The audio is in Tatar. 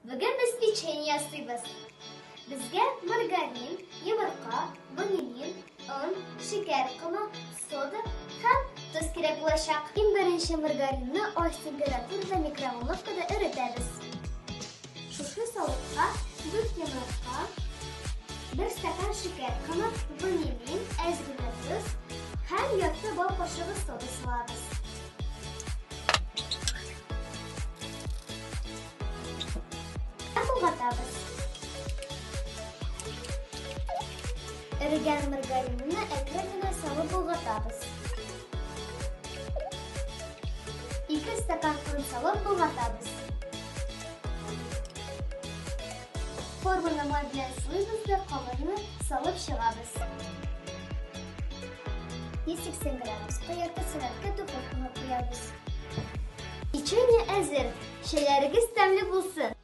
Бүген без печенье ясыйбыз. Безгә маргарин, йомырка, ванилин, он, шикәр комы, сода һәм тоз кирәк булачак. Иң беренче маргаринны аз температурада микроволновкада эретәбез. Шушы савытка 4 йомырка, 1 стакан шикәр комы, ванилин, әз генә тоз һәм ярты бал кашыгы сода салабыз. Һәм болгатабыз. Эрегән маргаринны әкрен генә салып болгатабыз. 2 стакан он салып болгатабыз. Форманы май белән сылыйбыз да камырны салып чыгабыз. 180 градуска ярты сәгатькә духовкага куябыз. Печенье әзер. Чәйләрегез тәмле булсын!